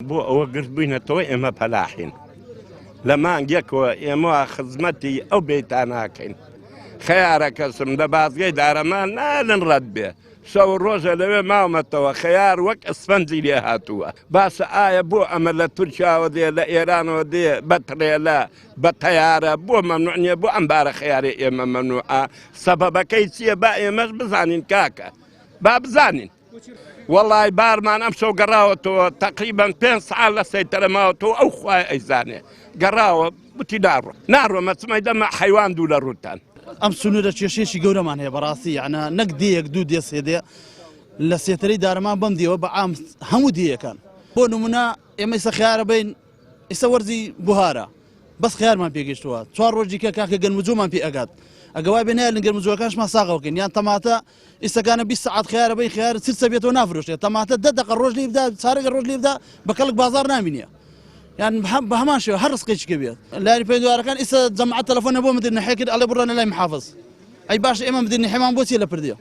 بۆ ئەوە گرتبووینەتەوە ئێمە پەلاحین لە مانگێکەوە ئێمە خزمەتی ئەو بێتاناکەین خەیارەکەسم لە بازگەی دارەمان نالن ڕەت بێ شەو ڕۆژە لەوێ ماومەتەوە خەیار وەک ئەسفەنجی لێ هاتووە باشە ئایا بۆ ئەمە لە تورکیاوە دێ لە ئێرانەوە دێ بە ترێلە بە تەیارە بۆ مەمنوع نییە بۆ ئەم بارە خەیارەی ئێمە مەمنوعە سەبەبەکەی چییە با ئێمەش بزانین کاکە با بزانین وەڵای بارمان ئەم شەو گەڕاوەتەوە تقریبان پێ سعات لە سەیتەرە ماوەتەوە ئەو خوای ئەیزانێ گەڕاوە وتی ناڕۆ ناڕۆمە چمای دەمە حەیوان دوو لە ڕووتان. ئەم سنوورە کێشەیەکی گەورەمان هەیە بەڕاستی یعنە نەک دێیەک دوو دێ سێ دێ لە سێتەرەی دارەمان بەم دێوە بە عام هەموو دێیەکان بۆ نمونە ئێمە ئیسە خیارە بین ئیسە وەرزی بوهارە بەس خیارمان پێگەشتووە چوار ڕۆژ دیکە کاکە گەنموجۆمان پێ ئەگات ئەگە وای بێ نایەلن گەنموجۆکانشمان ساغەوەکەین یان تەماتە ئیستەکانە 20 سەعات خیارە بین خیار چرچە بێتەوە نافرۆشێت تەماتە دە دەقە ڕۆژ لێ بدا چارەگە ڕۆژ لێ بدا بە کەڵک بازار نامینێ یان بە هەمان شێوە هەر ڕزقێکی کە بێت لاری پەیوەندیدارەکان ئیستا جەماعەت تەلەفۆنە بۆ مدیر نەحیە کرد ئەڵێ بڕۆنە لای محافظ ئەی باش ئێمە مدیر نەحیەمان بۆ چیە لە پردێ.